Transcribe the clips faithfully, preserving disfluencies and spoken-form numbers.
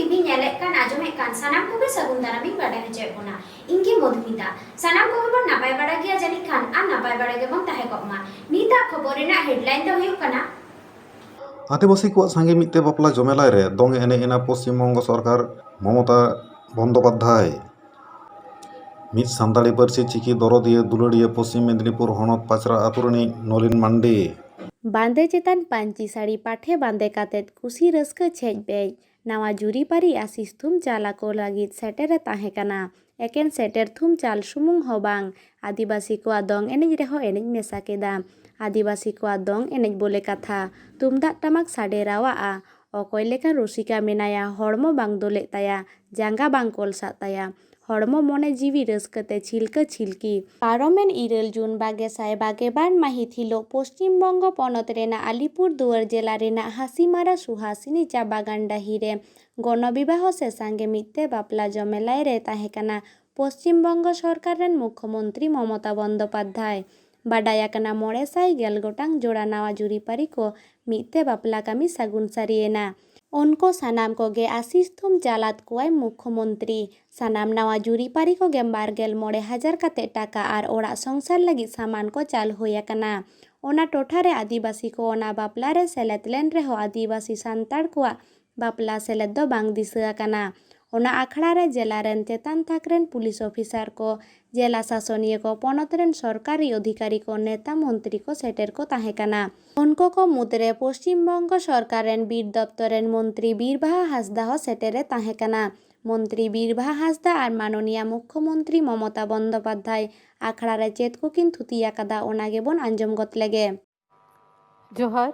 TV ᱧᱮᱞᱮᱫ ᱠᱟᱱ, ᱟᱸᱡᱚᱢᱮᱫ ᱠᱟᱱ ᱥᱟᱱᱟᱢ ᱠᱚᱜᱮ ᱥᱟᱹᱜᱩᱱ ᱫᱟᱨᱟᱢᱤᱧ ᱵᱟᱰᱟᱭ ᱦᱚᱪᱚᱭᱮᱫ ᱵᱚᱱᱟ᱾ ᱤᱧ ᱜᱮ ᱢᱚᱫᱷᱩᱢᱤᱛᱟ᱾ ᱥᱟᱱᱟᱢ ᱠᱚᱜᱮ ᱵᱚᱱ ᱱᱟᱯᱟᱭ ᱵᱟᱲᱟ ᱜᱮᱭᱟ ᱡᱟᱹᱱᱤᱡ ᱠᱷᱟᱱ, ᱟᱨ ᱱᱟᱯᱟᱭ ᱵᱟᱲᱟ ᱜᱮᱵᱚᱱ ᱛᱟᱦᱮᱸ ᱠᱚᱜ ᱢᱟ᱾ ᱱᱤᱛᱟᱜ ᱠᱷᱚᱵᱚᱨ ᱨᱮᱱᱟᱜ ᱦᱮᱰᱞᱟᱭᱤᱱ ᱫᱚ ᱦᱩᱭᱩᱜ ᱠᱟᱱᱟ, ᱟᱹᱫᱤᱵᱟᱹᱥᱤ ᱠᱚᱣᱟᱜ ᱥᱟᱸᱜᱮ ᱢᱤᱫ ᱛᱮ ᱵᱟᱯᱞᱟ ᱡᱚᱢᱮᱞᱟᱭ ᱨᱮ ᱫᱚᱝ ᱮᱱᱮᱡ ᱮᱱᱟ ᱯᱚᱥᱪᱤᱢ ᱵᱚᱝᱜᱚ ᱥᱚᱨᱠᱟᱨ ᱢᱚᱢᱚᱛᱟ ᱵᱚᱱᱫᱚᱯᱟᱫᱽᱫᱷᱟᱭ᱾ ᱢᱤᱫ ᱥᱟᱱᱛᱟᱲᱤ ᱯᱟᱹᱨᱥᱤ ᱪᱤᱠᱤ ᱫᱚᱨᱚᱫᱤᱭᱟᱹ ᱫᱩᱞᱟᱹᱲᱤᱭᱟᱹ ᱯᱚᱥᱪᱤᱢ ᱢᱮᱫᱽᱱᱤᱯᱩᱨ ᱦᱚᱱᱚᱛ ᱯᱟᱪᱨᱟ ᱟᱹᱛᱩ ᱨᱤᱱᱤᱡ ᱱᱚᱞᱤᱱ ᱢᱟᱱᱰᱤ᱾ ᱵᱟᱸᱫᱮ ᱪᱮᱛᱟᱱ ᱯᱟᱹᱧᱪᱤ ᱥᱟᱹᱲᱤ ᱯᱟᱴᱷᱮ ᱵᱟᱸᱫᱮ ᱠᱟᱛᱮᱫ ᱠᱩᱥᱤ ᱨᱟᱹᱥᱠᱟᱹ ᱪᱷᱮᱡ ᱵᱮᱡ᱾ ᱱᱟᱣᱟ ᱡᱩᱨᱤᱯᱟᱹᱨᱤ ᱟᱥᱤᱥ ᱛᱷᱩᱢ ᱪᱟᱞ ᱟᱠᱚ ᱞᱟᱹᱜᱤᱫ ᱥᱮᱴᱮᱨ ᱮ ᱛᱟᱦᱮᱸ ᱠᱟᱱᱟ᱾ ᱮᱠᱮᱱ ᱥᱮᱴᱮᱨ ᱛᱷᱩᱢ ᱪᱟᱞ ᱥᱩᱢᱩᱝ ᱦᱚᱸ ᱵᱟᱝ, ᱟᱹᱫᱤᱵᱟᱹᱥᱤ ᱠᱚᱣᱟᱜ ᱫᱚᱝ ᱮᱱᱮᱡ ᱨᱮᱦᱚᱸ ᱮᱱᱮᱡ ᱢᱮᱥᱟ ᱠᱮᱫᱟ᱾ ᱟᱹᱫᱤᱵᱟᱹᱥᱤ ᱠᱚᱣᱟᱜ ᱫᱚᱝ ᱮᱱᱮᱡ ᱵᱚᱞᱮ ᱠᱟᱛᱷᱟ, ᱛᱩᱢᱫᱟᱜ ᱴᱟᱢᱟᱠ ᱥᱟᱰᱮ ᱨᱟᱣᱟᱜᱼᱟ᱾ ᱚᱠᱚᱭ ᱞᱮᱠᱟᱱ ᱨᱩᱥᱤᱠᱟ ᱢᱮᱱᱟᱭᱟ, ᱦᱚᱲᱢᱚ ᱵᱟᱝ ᱫᱚᱞᱮᱜ ᱛᱟᱭᱟ, ᱡᱟᱸᱜᱟ ᱵᱟᱝ ᱠᱚᱞᱥᱟᱜ ᱛᱟᱭᱟ᱾ ᱦᱚᱲᱢᱚ ᱢᱚᱱᱮ ᱡᱤᱣᱤ ᱨᱟᱹᱥᱠᱟᱹ ᱛᱮ ᱪᱷᱤᱞᱠᱟᱹ ᱪᱷᱤᱞᱠᱤ᱾ ᱯᱟᱨᱚᱢᱮᱱ ᱤᱨᱟᱹᱞ ᱡᱩᱱ ᱵᱟᱜᱮ ᱥᱟᱭ ᱵᱟᱜᱮ ᱵᱟᱨ ᱢᱟᱹᱦᱤᱛ ᱦᱤᱞᱳᱜ ᱯᱚᱥᱪᱤᱢ ᱵᱚᱝᱜᱚ ᱯᱚᱱᱚᱛ ᱨᱮᱱᱟᱜ ᱟᱞᱤᱯᱩᱨ ᱫᱩᱣᱟᱹᱨ ᱡᱮᱞᱟ ᱨᱮᱱᱟᱜ ᱦᱟᱥᱤᱢᱟᱨᱟ ᱥᱩᱦᱟᱥᱤᱱᱤ ᱪᱟ ᱵᱟᱜᱟᱱ ᱰᱟᱹᱦᱤ ᱨᱮ ᱜᱚᱱᱚ ᱵᱤᱵᱟᱦᱚ ᱥᱮ ᱥᱟᱸᱜᱮ ᱢᱤᱫ ᱛᱮ ᱵᱟᱯᱞᱟ ᱡᱚᱢᱮᱞᱟᱭ ᱨᱮ ᱛᱟᱦᱮᱸ ᱠᱟᱱᱟ ᱯᱚᱥᱪᱤᱢ ᱵᱚᱝᱜᱚ ᱥᱚᱨᱠᱟᱨ ᱨᱮᱱ ᱢᱩᱠᱷᱭᱚᱢᱚᱱᱛᱨᱤ ᱢᱚᱢᱚᱛᱟ ᱵᱚᱱᱫᱚᱯᱟᱫᱽᱫᱷᱟᱭ᱾ ᱵᱟᱰᱟᱭ ᱟᱠᱟᱱᱟ, ᱢᱚᱬᱮ ᱥᱟᱭ ᱜᱮᱞ ᱜᱚᱴᱟᱝ ᱡᱚᱲᱟ ᱱᱟᱣᱟ ᱡᱩᱨᱤᱯᱟᱹᱨᱤ ᱠᱚ ᱢᱤᱫ ᱛᱮ ᱵᱟᱯᱞᱟ ᱠᱟᱹᱢᱤ ᱥᱟᱹᱜᱩᱱ ᱥᱟᱹᱨᱤᱭᱮᱱᱟ᱾ ᱩᱱᱠᱩ ᱥᱟᱱᱟᱢ ᱠᱚᱜᱮ ᱟᱥᱤᱥ ᱛᱷᱩᱢ ᱪᱟᱞᱟᱫ ᱠᱚᱣᱟᱭ ᱢᱩᱠᱷᱭᱚᱢᱚᱱᱛᱨᱤ᱾ ᱥᱟᱱᱟᱢ ᱱᱟᱣᱟ ᱡᱩᱨᱤᱯᱟᱹᱨᱤ ᱠᱚᱜᱮ ᱵᱟᱨ ᱜᱮᱞ ᱢᱚᱬᱮ ᱦᱟᱡᱟᱨ ᱠᱟᱛᱮ ᱴᱟᱠᱟ ᱟᱨ ᱚᱲᱟᱜ ᱥᱚᱝᱥᱟᱨ ᱞᱟᱹᱜᱤᱫ ᱥᱟᱢᱟᱱ ᱠᱚ ᱪᱟᱞ ᱦᱩᱭ ᱟᱠᱟᱱᱟ᱾ ᱚᱱᱟ ᱴᱚᱴᱷᱟ ᱨᱮ ᱟᱹᱫᱤᱵᱟᱹᱥᱤ ᱠᱚ ᱚᱱᱟ ᱵᱟᱯᱞᱟ ᱨᱮ ᱥᱮᱞᱮᱫ ᱞᱮᱱ ᱨᱮᱦᱚᱸ ᱟᱹᱫᱤᱵᱟᱹᱥᱤ ᱥᱟᱱᱛᱟᱲ ᱠᱚᱣᱟᱜ ᱵᱟᱯᱞᱟ ᱥᱮᱞᱮᱫ ᱫᱚ ᱵᱟᱝ ᱫᱤᱥᱟᱹ ᱟᱠᱟᱱᱟ᱾ ᱚᱱᱟ ᱟᱠᱷᱲᱟ ᱨᱮ ᱡᱮᱞᱟ ᱨᱮᱱ ᱪᱮᱛᱟᱱ ᱛᱷᱟᱠ ᱨᱮᱱ ᱯᱩᱞᱤᱥ ᱚᱯᱷᱤᱥᱟᱨ ᱠᱚ, ᱡᱮᱞᱟ ᱥᱟᱥᱚᱱᱤᱭᱟᱹ ᱠᱚ, ᱯᱚᱱᱚᱛ ᱨᱮᱱ ᱥᱚᱨᱠᱟᱨᱤ ᱚᱫᱷᱤᱠᱟᱨᱤ ᱠᱚ, ᱱᱮᱛᱟ ᱢᱚᱱᱛᱨᱤ ᱠᱚ ᱥᱮᱴᱮᱨ ᱠᱚ ᱛᱟᱦᱮᱸ ᱠᱟᱱᱟ᱾ ᱩᱱᱠᱩ ᱠᱚ ᱢᱩᱫᱽᱨᱮ ᱯᱚᱥᱪᱤᱢ ᱵᱚᱝᱜᱚ ᱥᱚᱨᱠᱟᱨ ᱨᱮᱱ ᱵᱤᱨ ᱫᱚᱯᱛᱚᱨ ᱨᱮᱱ ᱢᱚᱱᱛᱨᱤ ᱵᱤᱨᱵᱟᱦᱟ ᱦᱟᱸᱥᱫᱟ ᱦᱚᱸ ᱥᱮᱴᱮᱨ ᱮ ᱛᱟᱦᱮᱸ ᱠᱟᱱᱟ᱾ ᱢᱚᱱᱛᱨᱤ ᱵᱤᱨᱵᱟᱦᱟ ᱦᱟᱸᱥᱫᱟ ᱟᱨ ᱢᱟᱱᱚᱱᱤᱭᱟ ᱢᱩᱠᱷᱭᱚᱢᱚᱱᱛᱨᱤ ᱢᱚᱢᱚᱛᱟ ᱵᱚᱱᱫᱚᱯᱟᱫᱽᱫᱷᱟᱭ ᱟᱠᱷᱲᱟ ᱨᱮ ᱪᱮᱫ ᱠᱚᱠᱤᱱ ᱛᱷᱩᱛᱤ ᱟᱠᱟᱫᱟ, ᱚᱱᱟ ᱜᱮᱵᱚᱱ ᱟᱸᱡᱚᱢ ᱜᱚᱫ ᱞᱮᱜᱮ᱾ জোহার।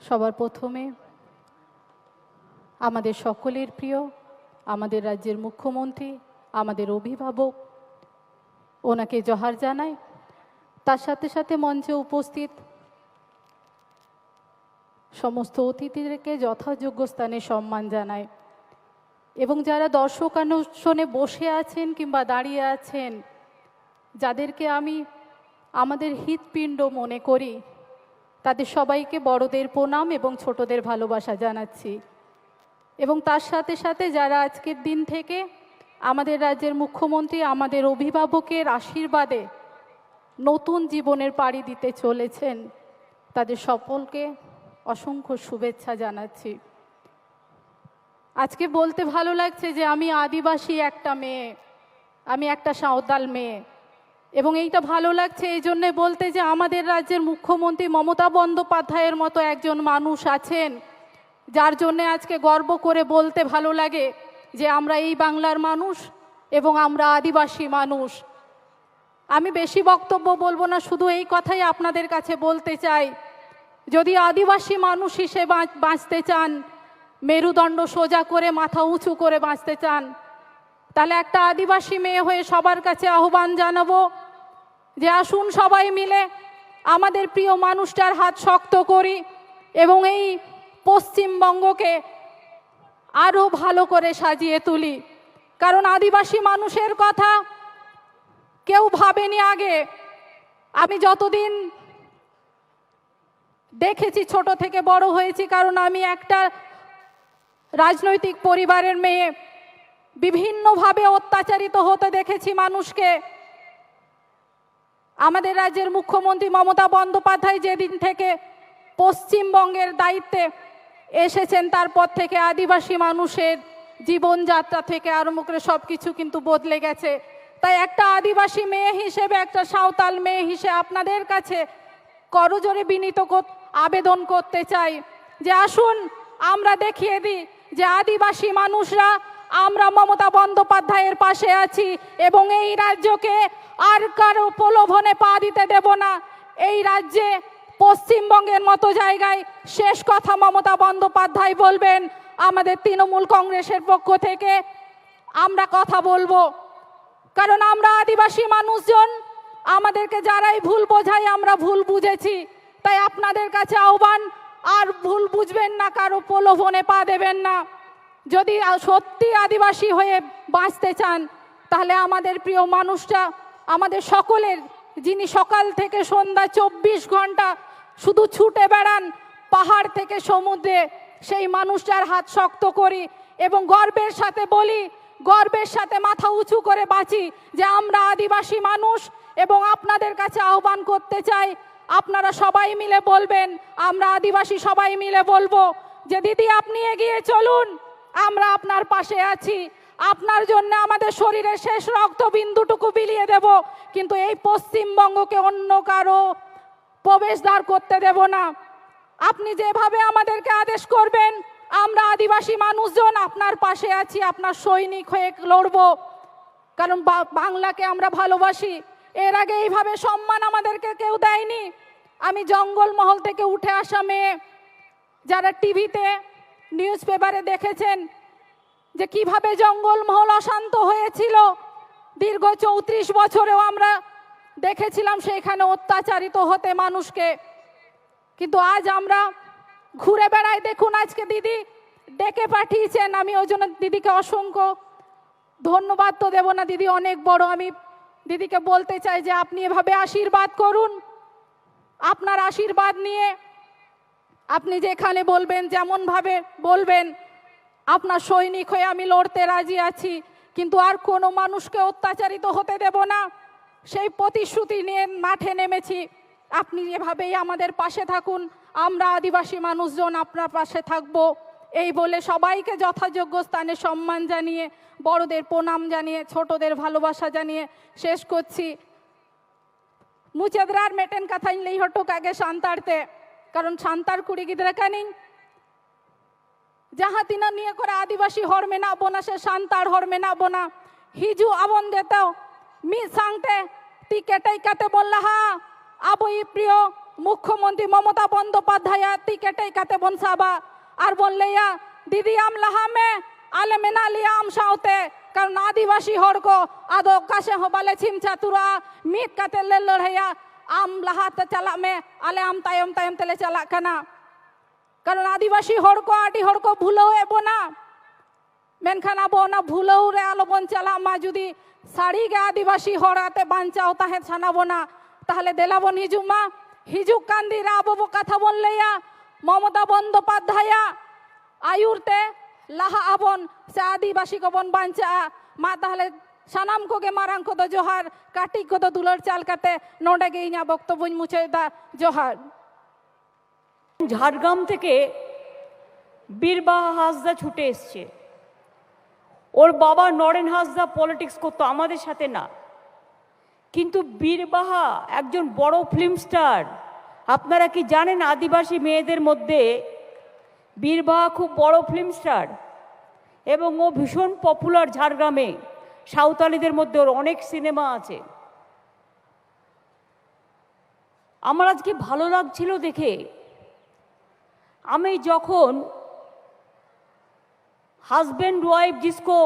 সবার প্রথমে আমাদের সকলের প্রিয়, আমাদের রাজ্যের মুখ্যমন্ত্রী, আমাদের অভিভাবক, ওনাকে জোহার জানাই। তার সাথে সাথে মঞ্চে উপস্থিত সমস্ত অতিথিদেরকে যথাযোগ্য স্থানে সম্মান জানাই। এবং যারা দর্শক আসনে বসে আছেন কিংবা দাঁড়িয়ে আছেন, যাদেরকে আমি আমাদের হৃৎপিণ্ড মনে করি, তাদের সবাইকে বড়দের প্রণাম এবং ছোটদের ভালোবাসা জানাচ্ছি। এবং তার সাথে সাথে যারা আজকের দিন থেকে আমাদের রাজ্যের মুখ্যমন্ত্রী, আমাদের অভিভাবকের আশীর্বাদে নতুন জীবনের পাড়ি দিতে চলেছেন, তাদের সকলকে অসংখ্য শুভেচ্ছা জানাচ্ছি। আজকে বলতে ভালো লাগছে যে আমি আদিবাসী একটা মেয়ে, আমি একটা সাঁওতাল মেয়ে। এবং এইটা ভালো লাগছে এই জন্যে বলতে যে আমাদের রাজ্যের মুখ্যমন্ত্রী মমতা বন্দ্যোপাধ্যায়ের মতো একজন মানুষ আছেন, যার জন্যে আজকে গর্ব করে বলতে ভালো লাগে যে আমরা এই বাংলার মানুষ এবং আমরা আদিবাসী মানুষ। আমি বেশি বক্তব্য বলবো না, শুধু এই কথাই আপনাদের কাছে বলতে চাই, যদি আদিবাসী মানুষ হিসেবে বাঁচ- বাঁচতে চান, মেরুদণ্ড সোজা করে, মাথা উঁচু করে বাঁচতে চান, তাহলে একটা আদিবাসী মেয়ে হয়ে সবার কাছে আহ্বান জানাবো যে আসুন সবাই মিলে আমাদের প্রিয় মানুষটার হাত শক্ত করি এবং এই পশ্চিমবঙ্গকে আরও ভালো করে সাজিয়ে তুলি। কারণ আদিবাসী মানুষের কথা কেউ ভাবেনি আগে। আমি যতদিন দেখেছি, ছোট থেকে বড় হয়েছি, কারণ আমি একটা রাজনৈতিক পরিবারের মেয়ে, বিভিন্নভাবে অত্যাচারিত হতে দেখেছি মানুষকে। আমাদের রাজ্যের মুখ্যমন্ত্রী মমতা বন্দ্যোপাধ্যায় যেদিন থেকে পশ্চিমবঙ্গের দায়িত্বে এসেছেন, তারপর থেকে আদিবাসী মানুষের জীবনযাত্রা থেকে আরম্ভ করে সব কিছু কিন্তু বদলে গেছে। তাই একটা আদিবাসী মেয়ে হিসেবে, একটা সাঁওতাল মেয়ে হিসেবে আপনাদের কাছে করজোড়ে বিনীত কর- আবেদন করতে চাই যে আসুন আমরা দেখিয়ে দিই যে আদিবাসী মানুষরা আমরা মমতা বন্দ্যোপাধ্যায়ের পাশে আছি এবং এই রাজ্যকে আর কারো প্রলোভনে পা দিতে দেব না। এই রাজ্যে পশ্চিমবঙ্গের মতো জায়গায় শেষ কথা মমতা বন্দ্যোপাধ্যায় বলবেন। আমাদের তৃণমূল কংগ্রেসের পক্ষ থেকে আমরা কথা বলবো, কারণ আমরা আদিবাসী মানুষজন, আমাদেরকে যারাই ভুল বোঝায় আমরা ভুল বুঝেছি। তাই আপনাদের কাছে আহ্বান, আর ভুল বুঝবেন না, কারো প্রলোভনে পা দেবেন না। যদি আ- সত্যি আদিবাসী হয়ে বাঁচতে চান, তাহলে আমাদের প্রিয় মানুষটা, আমাদের সকলের, যিনি সকাল থেকে সন্ধ্যা চব্বিশ ঘন্টা শুধু ছুটে বেড়ান, পাহাড় থেকে সমুদ্রে, সেই মানুষটার হাত শক্ত করি এবং গর্বের সাথে বলি, গর্বের সাথে মাথা উঁচু করে বাঁচি যে আমরা আদিবাসী মানুষ। এবং আপনাদের কাছে আহ্বান করতে চাই, আপনারা সবাই মিলে বলবেন, আমরা আদিবাসী সবাই মিলে বলবো যে দিদি, আপনি এগিয়ে চলুন, আমরা আপনার পাশে আছি। আপনার জন্য আমাদের শরীরের শেষ রক্তবিন্দুটুকু বিলিয়ে দেব, কিন্তু এই পশ্চিমবঙ্গকে অন্য কারো প্রবেশদ্বার করতে দেব না। আপনি যেভাবে আমাদেরকে আদেশ করবেন, আমরা আদিবাসী মানুষজন আপনার পাশে আছি, আপনার সৈনিক হয়ে লড়ব। কারণ বা- বাংলাকে আমরা ভালোবাসি। এর আগে এইভাবে সম্মান আমাদেরকে কেউ দেয়নি। আমি জঙ্গলমহল থেকে উঠে আসা মেয়ে, যারা টিভিতে, নিউজ পেপারে দেখেছেন যে কিভাবে জঙ্গলমহল অশান্ত হয়েছিল, দীর্ঘ চৌত্রিশ বছরেও আমরা দেখেছিলাম সেইখানে অত্যাচারিত হতে মানুষকে। কিন্তু আজ আমরা ঘুরে বেড়াই, দেখুন আজকে দিদি ডেকে পাঠিয়েছেন। আমি ওই জন্য দিদিকে অসংখ্য ধন্যবাদ তো দেব না, দিদি অনেক বড়। আমি দিদিকে বলতে চাই যে আপনি এভাবে আশীর্বাদ করুন, আপনার আশীর্বাদ নিয়ে আপনি যেখানে বলবেন, যেমনভাবে বলবেন, আপনার সৈনিক হয়ে আমি লড়তে রাজি আছি। কিন্তু আর কোনো মানুষকে অত্যাচারিত হতে দেব না, সেই প্রতিশ্রুতি নিয়ে মাঠে নেমেছি। আপনি এভাবেই আমাদের পাশে থাকুন, আমরা আদিবাসী মানুষজন আপনার পাশে থাকব। এই বলে সবাইকে যথাযোগ্য স্থানে সম্মান জানিয়ে, বড়দের প্রণাম জানিয়ে, ছোটদের ভালোবাসা জানিয়ে শেষ করছি। ᱢᱩᱪᱟᱹᱫ ᱨᱮ ᱟᱨ ᱢᱤᱫᱴᱮᱱ ᱠᱟᱛᱷᱟᱧ ᱞᱟᱹᱭ ᱦᱚᱴᱚ ᱠᱟᱜ ᱜᱮ ᱥᱟᱱᱛᱟᱲ ᱛᱮ, ᱠᱟᱨᱚᱱ ᱥᱟᱱᱛᱟᱲ ᱠᱩᱲᱤ ᱜᱤᱫᱽᱨᱟᱹ ᱠᱟᱹᱱᱟᱹᱧ᱾ ᱡᱟᱦᱟᱸ ᱛᱤᱱᱟᱹᱜ ᱱᱤᱭᱟᱹ ᱠᱚᱨᱮ ᱟᱹᱫᱤᱵᱟᱹᱥᱤ ᱦᱚᱲ ᱢᱮᱱᱟᱜ ᱵᱚᱱᱟ ᱥᱮ ᱥᱟᱱᱛᱟᱲ ᱦᱚᱲ ᱢᱮᱱᱟᱜ ᱵᱚᱱᱟ, ᱦᱤᱡᱩᱜ ᱟᱵᱚᱱ ᱡᱚᱛᱚ ᱢᱤᱫ ᱥᱟᱶᱛᱮ ᱛᱤ ᱠᱮᱴᱮᱡ ᱠᱟᱛᱮ ᱵᱚᱱ ᱞᱟᱦᱟᱜᱼᱟ᱾ ᱟᱵᱚᱭᱤᱡ ᱯᱨᱤᱭᱚ ᱢᱩᱠᱷᱭᱚᱢᱚᱱᱛᱨᱤ ᱢᱚᱢᱚᱛᱟ ᱵᱚᱱᱫᱚᱯᱟᱫᱽᱫᱷᱟᱭᱟᱜ ᱛᱤ ᱠᱮᱴᱮᱡ ᱠᱟᱛᱮ ᱵᱚᱱ ᱥᱟᱵᱟ ᱟᱨ ᱵᱚᱱ ᱞᱟᱹᱭᱟ, ᱫᱤᱫᱤ ᱟᱢ ᱞᱟᱦᱟ ᱢᱮ, ᱟᱞᱮ ᱢᱮᱱᱟᱜ ᱞᱮᱭᱟ ᱟᱢ ᱥᱟᱶᱛᱮ᱾ ᱠᱟᱨᱚᱱ ᱟᱹᱫᱤᱵᱟᱹᱥᱤ ᱦᱚᱲ ᱠᱚ ᱟᱫᱚ ᱚᱠᱟ ᱥᱮᱫ ᱦᱚᱸ ᱵᱟᱞᱮ ᱪᱷᱤᱢ ᱪᱷᱟᱹᱛᱩᱨᱚᱜᱼᱟ, ᱢᱤᱫ ᱠᱟᱛᱮ ᱞᱮ ᱞᱟᱹᱲᱦᱟᱹᱭᱟ᱾ ᱟᱢ ᱞᱟᱦᱟᱛᱮ ᱪᱟᱞᱟᱜ ᱢᱮ, ᱟᱞᱮ ᱟᱢ ᱛᱟᱭᱚᱢ ᱛᱟᱭᱚᱢ ᱛᱮᱞᱮ ᱪᱟᱞᱟᱜ ᱠᱟᱱᱟ᱾ ᱠᱟᱨᱚᱱ ᱟᱹᱫᱤᱵᱟᱹᱥᱤ ᱦᱚᱲ ᱠᱚ ᱟᱹᱰᱤ ᱦᱚᱲ ᱠᱚ ᱵᱷᱩᱞᱟᱹᱣᱮᱫ ᱵᱚᱱᱟ, ᱢᱮᱱᱠᱷᱟᱱ ᱟᱵᱚ ᱚᱱᱟ ᱵᱷᱩᱞᱟᱹᱣ ᱨᱮ ᱟᱞᱚᱵᱚᱱ ᱪᱟᱞᱟᱜ ᱢᱟ᱾ ᱡᱩᱫᱤ ᱥᱟᱹᱨᱤᱜᱮ ᱟᱹᱫᱤᱵᱟᱹᱥᱤ ᱦᱚᱲ ᱟᱛᱮ ᱵᱟᱧᱪᱟᱣ ᱛᱟᱦᱮᱸ ᱥᱟᱱᱟ ᱵᱚᱱᱟ, ᱛᱟᱦᱞᱮ ᱫᱮᱞᱟ ᱵᱚᱱ ᱦᱤᱡᱩᱜ ᱢᱟ᱾ ᱦᱤᱡᱩᱜ ᱠᱟᱱ ᱫᱤᱱ ᱨᱮ ᱟᱵᱚ ᱵᱚ ᱠᱟᱛᱷᱟ ᱵᱚᱱ ᱞᱟᱹᱭᱟ, ᱢᱚᱢᱚᱛᱟ ᱵᱚᱱᱫᱚᱯᱟᱫᱽᱫᱷᱟᱭᱟᱜ ᱟᱹᱭᱩᱨ ᱛᱮ ᱞᱟᱦᱟᱜ ᱟᱵᱚᱱ ᱥᱮ ᱟᱹᱫᱤᱵᱟᱹᱥᱤ ᱠᱚᱵᱚᱱ ᱵᱟᱧᱪᱟᱜᱼᱟ᱾ ᱢᱟ ᱛᱟᱦᱚᱞᱮ ᱥᱟᱱᱟᱢ ᱠᱚᱜᱮ ᱢᱟᱨᱟᱝ ᱠᱚᱫᱚ ᱡᱚᱦᱟᱨ, ᱠᱟᱹᱴᱤᱡ ᱠᱚᱫᱚ ᱫᱩᱞᱟᱹᱲ ᱪᱟᱞ ᱠᱟᱛᱮ ᱱᱚᱰᱮ ᱜᱮ ᱤᱧᱟᱹᱜ ᱵᱚᱠᱛᱚᱵᱚᱧ ᱢᱩᱪᱟᱹᱫ ᱮᱫᱟ᱾ ᱡᱚᱦᱟᱨ᱾ ঝাড়গ্রাম থেকে বীরবাহা হাসদা ছুটে এসছে। ওর বাবা নরেন হাসদা পলিটিক্স করতো, আমাদের সাথে না, কিন্তু বীরবাহা একজন বড় ফিল্ম স্টার। আপনারা কি জানেন আদিবাসী মেয়েদের মধ্যে বীরবাহা খুব বড় ফিল্ম স্টার এবং ও ভীষণ পপুলার ঝাড়গ্রামে। সাঁওতালিদের মধ্যে ওর অনেক সিনেমা আছে। আমার আজকে ভালো লাগছিল দেখে। আমি যখন हस्बैंड वाइफ जिसको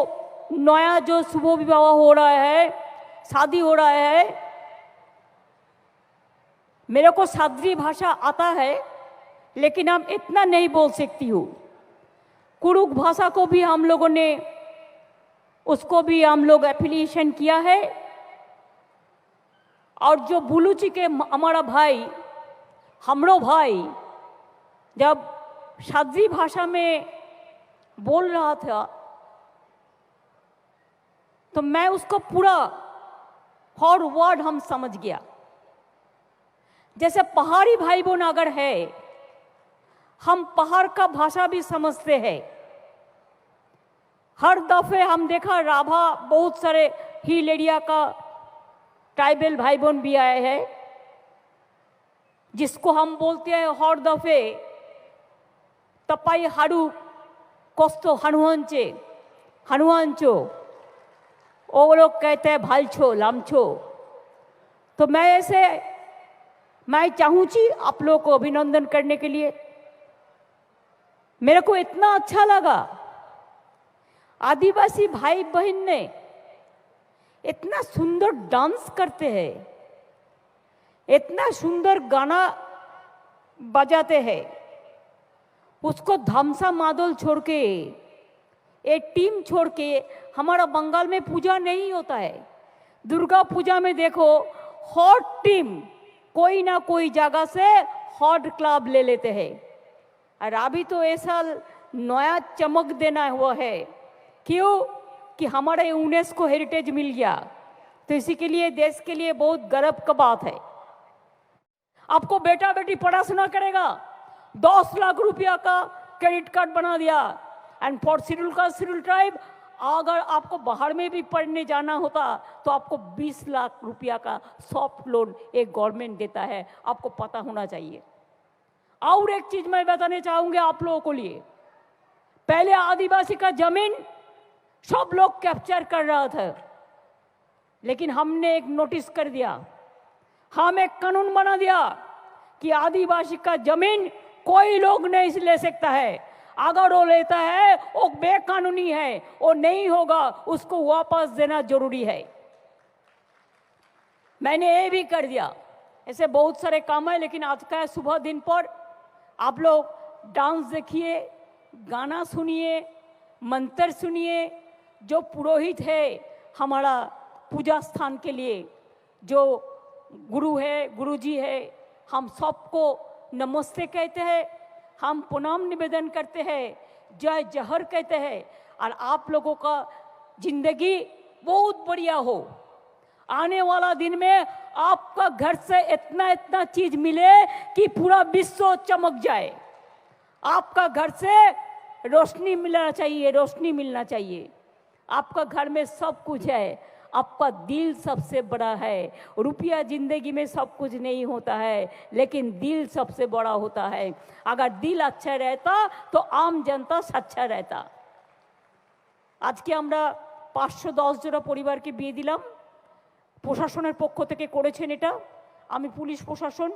नया जो शुभ विवाह हो रहा है, शादी हो रहा है, मेरे को सादरी भाषा आता है, लेकिन हम इतना नहीं बोल सकती हूँ। कुड़ुख भाषा को भी हम लोगों ने, उसको भी हम लोग एफिलिएशन किया है। और जो बुलूची के म- हमारा भाई, हमरो भाई, जब सादरी भाषा में बोल रहा था, तो मैं उसको पूरा हर वर्ड हम समझ गया। जैसे पहाड़ी भाई बहन अगर है, हम पहाड़ का भाषा भी समझते हैं। हर दफे हम देखा राभा, बहुत सारे हिल एरिया का ट्राइबल भाई बहन भी आए हैं, जिसको हम बोलते हैं हर दफे तपाईँ हाडु कस्तो हनुहन्चे, हनुहन्चो, वो लोग कहते हैं भालछो, लामछो। तो मैं ऐसे, मैं चाहूँगी आप लोगों को अभिनंदन करने के लिए। मेरे को इतना अच्छा लगा, आदिवासी भाई बहन ने इतना सुंदर डांस करते हैं, इतना सुंदर गाना बजाते हैं। उसको धामसा मादल छोड़ के, ये टीम छोड़ के, हमारा बंगाल में पूजा नहीं होता है। दुर्गा पूजा में देखो, हर टीम कोई ना कोई जगह से हर क्लब ले लेते हैं। और अभी तो ये साल नया चमक देना हुआ है। क्यों? कि हमारा यूनेस्को हेरिटेज मिल गया, तो इसी के लिए, देश के लिए बहुत गर्व का बात है। आपको बेटा बेटी पढ़ाशुना करेगा, दस लाख रुपया का क्रेडिट कार्ड बना दिया। And for schedule caste, schedule tribe, अगर आपको बाहर में भी पढ़ने जाना होता तो आपको बीस लाख रुपया का सॉफ्ट लोन एक गवर्नमेंट देता है, आपको पता होना चाहिए। और एक चीज मैं बताने चाहूंगी आप लोगों को लिए, पहले आदिवासी का जमीन सब लोग कैप्चर कर रहा था, लेकिन हमने एक नोटिस कर दिया, हम एक कानून बना दिया कि आदिवासी का जमीन कोई लोग नहीं ले सकता है। अगर वो लेता है, वो बेकानूनी है, वो नहीं होगा, उसको वापस देना जरूरी है। मैंने ये भी कर दिया। ऐसे बहुत सारे काम है, लेकिन आज का शुभ दिन पर आप लोग डांस देखिए, गाना सुनिए, मंत्र सुनिए। जो पुरोहित है हमारा पूजा स्थान के लिए, जो गुरु है, गुरुजी है, हम सबको नमस्ते कहते हैं, हम प्रणाम निवेदन करते हैं, जय जहर कहते हैं। और आप लोगों का जिंदगी बहुत बढ़िया हो। आने वाला दिन में आपका घर से इतना इतना चीज मिले कि पूरा विश्व चमक जाए। आपका घर से रोशनी मिलना चाहिए, रोशनी मिलना चाहिए। आपका घर में सब कुछ है, आपका दिल सबसे बड़ा है। रुपया जिंदगी में सब कुछ नहीं होता है, लेकिन दिल सबसे बड़ा होता है। अगर दिल अच्छा रहता तो आम जनता सच्चा रहता। আজকে আমরা পাঁচশো দশ জোড়া পরিবারকে বিয়ে দিলাম। প্রশাসনের পক্ষ থেকে করেছেন এটা। আমি পুলিশ প্রশাসন,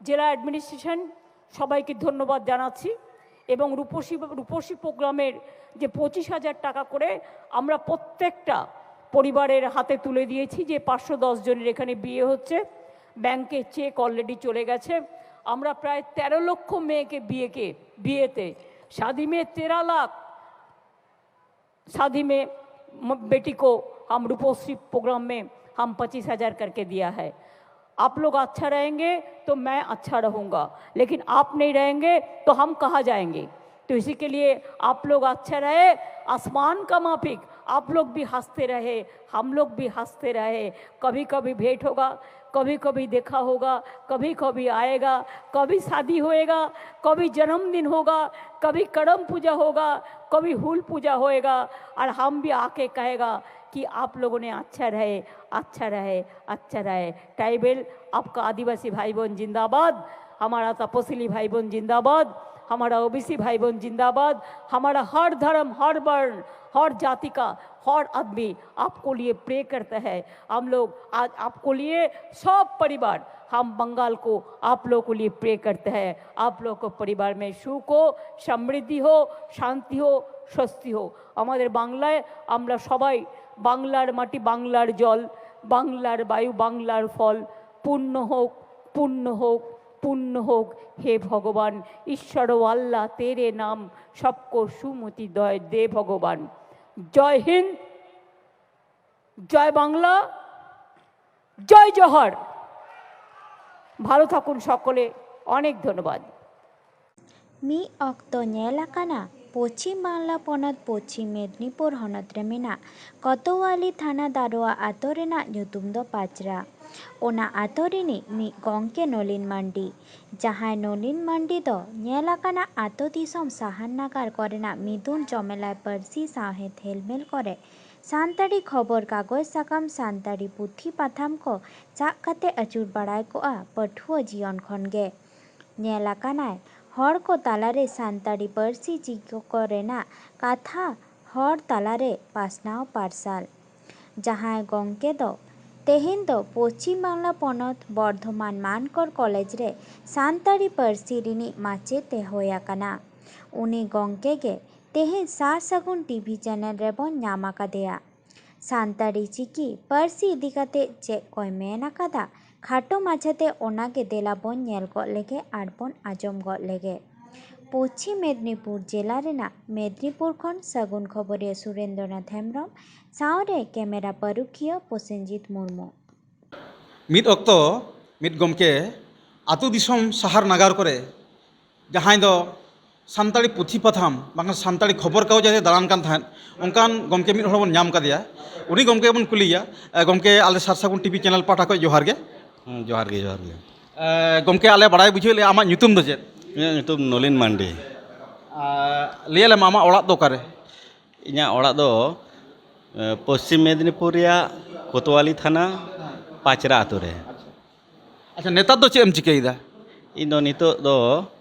জেলা অ্যাডমিনিস্ট্রেশন, সবাইকে ধন্যবাদ জানাচ্ছি। এবং রূপসী রূপসী প্রোগ্রামের যে পঁচিশ হাজার টাকা করে আমরা প্রত্যেকটা পরিবারের হাতে তুলে দিয়েছি, যে পাঁচশো দশ জনের এখানে বিয়ে হচ্ছে, ব্যাংকে চেক অলরেডি চলে গেছে। আমরা প্রায় তেরো লক্ষ মেয়েকে বিয়েকে বিয়েতে, शादी में तेरह लाख, शादी में म- बेटी को हम रूपश्री प्रोग्राम में हम पच्चीस हजार करके दिया है। आप लोग अच्छा रहेंगे तो मैं अच्छा रहूँगा, लेकिन आप नहीं रहेंगे तो हम कहाँ जाएंगे? तो इसी के लिए आप लोग अच्छा रहे, आसमान का माफिक आप लोग भी हंसते रहे, हम लोग भी हंसते रहे। कभी कभी भेंट होगा, कभी कभी देखा होगा, कभी कभी आएगा, कभी शादी होएगा, कभी जन्मदिन होगा, कभी करम पूजा होगा, कभी हुल पूजा होएगा, और हम भी आके कहेगा कि आप लोगों ने अच्छा रहे, अच्छा रहे, अच्छा रहे। ट्राइबल, आपका आदिवासी भाई बहन जिंदाबाद, हमारा तपसिली भाई बहन जिंदाबाद, हमारा ओबीसी भाई बहन जिंदाबाद, हमारा हर धर्म, हर वर्ण, हर जाति का हर आदमी आपको लिए प्रे करता है। हम लोग आज आपको लिए सब परिवार, हम बंगाल को आप लोगों के लिए प्रे करते हैं। आप लोग को परिवार में सुख हो, समृद्धि हो, शांति हो, স্বস্তি হোক। আমাদের বাংলায় আমরা সবাই বাংলার মাটি, বাংলার জল, বাংলার বায়ু, বাংলার ফল। পূর্ণ হোক, পূর্ণ হোক, পূর্ণ হোক। হে ভগবান, ঈশ্বর ও আল্লাহ, তেরে নাম সবকো সুমতি দয় দে ভগবান। জয় হিন্দ, জয় বাংলা, জয় জোহার। ভালো থাকুন সকলে, অনেক ধন্যবাদ। ᱢᱤᱫ ᱚᱠᱛᱚ ᱧᱮᱞ ᱟᱠᱟᱱᱟ, ᱯᱚᱪᱷᱤᱢ ᱵᱟᱝᱞᱟ ᱯᱚᱱᱚᱛ ᱯᱚᱪᱷᱤᱢ ᱢᱮᱫᱽᱱᱤᱯᱩᱨ ᱦᱚᱱᱚᱛ ᱨᱮ ᱢᱮᱱᱟᱜ ᱠᱚᱛᱳᱣᱟᱞᱤ ᱛᱷᱟᱱᱟ ᱫᱟᱨᱳᱣᱟ ᱟᱛᱳ ᱨᱮᱱᱟᱜ ᱧᱩᱛᱩᱢ ᱫᱚ ᱯᱟᱪᱨᱟ᱾ ᱚᱱᱟ ᱟᱛᱳ ᱨᱤᱱᱤᱡ ᱢᱤᱫ ᱜᱚᱢᱠᱮ ᱱᱚᱞᱤᱱ ᱢᱟᱱᱰᱤ, ᱡᱟᱦᱟᱸᱭ ᱱᱚᱞᱤᱱ ᱢᱟᱱᱰᱤ ᱫᱚ ᱧᱮᱞ ᱟᱠᱟᱱᱟ ᱟᱛᱳ ᱫᱤᱥᱚᱢ ᱥᱟᱦᱟᱨ ᱱᱟᱜᱟᱨ ᱠᱚᱨᱮᱱᱟᱜ ᱢᱤᱫᱩᱱ ᱡᱚᱢᱮᱞᱟᱭ ᱯᱟᱹᱨᱥᱤ ᱥᱟᱶᱦᱮᱫ ᱦᱮᱞᱢᱮᱞ ᱠᱚᱨᱮ ᱥᱟᱱᱛᱟᱲᱤ ᱠᱷᱚᱵᱚᱨ ᱠᱟᱜᱚᱡᱽ ᱥᱟᱠᱟᱢ, ᱥᱟᱱᱛᱟᱲᱤ ᱯᱩᱛᱷᱤ ᱯᱟᱛᱷᱟᱢ ᱠᱚ ᱪᱟᱜ ᱠᱟᱛᱮ ᱟᱹᱪᱩᱨ ᱵᱟᱲᱟᱭ ᱠᱚᱜᱼᱟ ᱯᱟᱹᱴᱷᱩᱣᱟᱹ ᱡᱤᱭᱚᱱ ᱠᱷᱚᱱ ᱜᱮ᱾ ᱧᱮᱞ ᱟᱠᱟᱱᱟᱭ ᱦᱚᱲ ᱠᱚ ᱛᱟᱞᱟᱨᱮ ᱥᱟᱱᱛᱟᱲᱤ ᱯᱟᱹᱨᱥᱤ ᱪᱤᱠᱟᱹ ᱠᱚᱨᱮᱱᱟᱜ ᱠᱟᱛᱷᱟ ᱦᱚᱲ ᱛᱟᱞᱟᱨᱮ ᱯᱟᱥᱱᱟᱣ ᱯᱟᱨᱥᱟᱞ᱾ ᱡᱟᱦᱟᱸᱭ ᱜᱚᱢᱠᱮ ᱫᱚ ᱛᱮᱦᱮᱧ ᱫᱚ ᱯᱚᱪᱷᱤᱢ ᱵᱟᱝᱞᱟ ᱯᱚᱱᱚᱛ ᱵᱚᱨᱫᱷᱚᱢᱟᱱ ᱢᱟᱱᱠᱚᱨ ᱠᱚᱞᱮᱡᱽ ᱨᱮ ᱥᱟᱱᱛᱟᱲᱤ ᱯᱟᱹᱨᱥᱤ ᱨᱤᱱᱤᱡ ᱢᱟᱪᱮᱛ ᱮ ᱦᱳᱭ ᱟᱠᱟᱱᱟ᱾ ᱩᱱᱤ ᱜᱚᱢᱠᱮ ᱜᱮ ᱛᱮᱦᱮᱧ ᱥᱟᱨ ᱥᱟᱹᱜᱩᱱ ᱴᱤᱵᱷᱤ ᱪᱮᱱᱮᱞ ᱨᱮᱵᱚᱱ ᱧᱟᱢ ᱟᱠᱟᱫᱮᱭᱟ᱾ ᱥᱟᱱᱛᱟᱲᱤ ᱪᱤᱠᱤ ᱯᱟᱹᱨᱥᱤ ᱤᱫᱤ ᱠᱟᱛᱮ ᱪᱮᱫ ᱠᱚᱭ ᱢᱮᱱ ᱟᱠᱟᱫᱟ, ᱠᱷᱟᱴᱚ ᱢᱟᱪᱷᱟᱛᱮ ᱚᱱᱟᱜᱮ ᱫᱮᱞᱟ ᱵᱚᱱ ᱧᱮᱞ ᱜᱚᱫ ᱞᱮᱜᱮ ᱟᱨ ᱵᱚᱱ ᱟᱸᱡᱚᱢ ᱜᱚᱫ ᱞᱮᱜᱮ᱾ ᱯᱚᱪᱷᱤᱢ ᱢᱮᱫᱽᱱᱤᱯᱩᱨ ᱡᱮᱞᱟ ᱨᱮᱱᱟᱜ ᱢᱮᱫᱽᱱᱤᱯᱩᱨ ᱠᱷᱚᱱ ᱥᱟᱹᱜᱩᱱ ᱠᱷᱚᱵᱚᱨᱤᱭᱟᱹ ᱥᱩᱨᱮᱱᱫᱨᱚᱱᱟᱛᱷ ᱦᱮᱢᱵᱽᱨᱚᱢ ᱥᱟᱶᱨᱮ ᱠᱮᱢᱮᱨᱟ ᱯᱟᱹᱨᱩᱠᱷᱤᱭᱟᱹ ᱯᱨᱚᱥᱮᱱᱡᱤᱛ ᱢᱩᱨᱢᱩ᱾ ᱢᱤᱫ ᱚᱠᱛᱚ ᱢᱤᱫ ᱜᱚᱢᱠᱮ ᱟᱹᱛᱩ ᱫᱤᱥᱚᱢ ᱥᱟᱦᱟᱨ ᱱᱟᱜᱟᱨ ᱠᱚᱨᱮ ᱡᱟᱦᱟᱸᱭ ᱫᱚ ᱥᱟᱱᱛᱟᱲᱤ ᱯᱩᱛᱷᱤ ᱯᱟᱛᱷᱟᱢ ᱵᱟᱝᱠᱷᱟᱱ ᱥᱟᱱᱛᱟᱲᱤ ᱠᱷᱚᱵᱚᱨ ᱠᱟᱜᱚᱡᱽ ᱡᱟᱦᱟᱸᱭ ᱫᱟᱬᱟᱱ ᱠᱟᱱ ᱛᱟᱦᱮᱸᱫ, ᱚᱱᱠᱟᱱ ᱜᱚᱢᱠᱮ ᱢᱤᱫ ᱦᱚᱲ ᱵᱚᱱ ᱧᱟᱢ ᱠᱟᱫᱮᱭᱟ᱾ ᱩᱱᱤ ᱜᱚᱢᱠᱮ ᱵᱚᱱ ᱠᱩᱞᱤᱭᱮᱭᱟ᱾ ᱮ, ᱜᱚᱢᱠᱮ, ᱟᱞᱮ ᱥᱟᱨ ᱥᱟᱹᱜᱩᱱ ᱴᱤᱵᱷᱤ ᱪᱮᱱᱮᱞ ᱯᱟᱦᱴᱟ ᱠᱷᱚᱱ ᱡᱚᱦᱟᱨ ᱜᱮ᱾ ᱦᱩᱸ, ᱡᱚᱦᱟᱨ ᱜᱮ, ᱡᱚᱦᱟᱨ ᱜᱮ᱾ ᱮ, ᱜᱚᱢᱠᱮ, ᱟᱞᱮ ᱵᱟᱲᱟᱭ ᱵᱩᱡᱷᱟᱹᱣ ᱞᱮᱭᱟ ᱟᱢᱟᱜ ᱧᱩᱛᱩᱢ ᱫᱚ ᱪᱮᱫ? ᱤᱧᱟᱹᱜ ᱧᱩᱛᱩᱢ ᱱᱚᱞᱤᱱ ᱢᱟᱱᱰᱤ᱾ ᱟᱨ ᱞᱟᱹᱭ ᱟᱞᱮ ᱢᱮ, ᱟᱢᱟᱜ ᱚᱲᱟᱜ ᱫᱚ ᱚᱠᱟᱨᱮ? ᱤᱧᱟᱹᱜ ᱚᱲᱟᱜ ᱫᱚ, ᱮ, ᱯᱚᱥᱪᱤᱢ ᱢᱮᱫᱽᱱᱤᱯᱩᱨ ᱨᱮᱭᱟᱜ ᱠᱳᱛᱳᱣᱟᱞᱤ ᱛᱷᱟᱱᱟ, ᱯᱟᱪᱨᱟ ᱟᱛᱳ ᱨᱮ᱾ ᱟᱪᱪᱷᱟ, ᱱᱮᱛᱟᱨ ᱫᱚ ᱪᱮᱫ ᱮᱢ ᱪᱤᱠᱟᱹᱭᱮᱫᱟ? ᱤᱧ ᱫᱚ ᱱᱤᱛᱚᱜ ᱫᱚ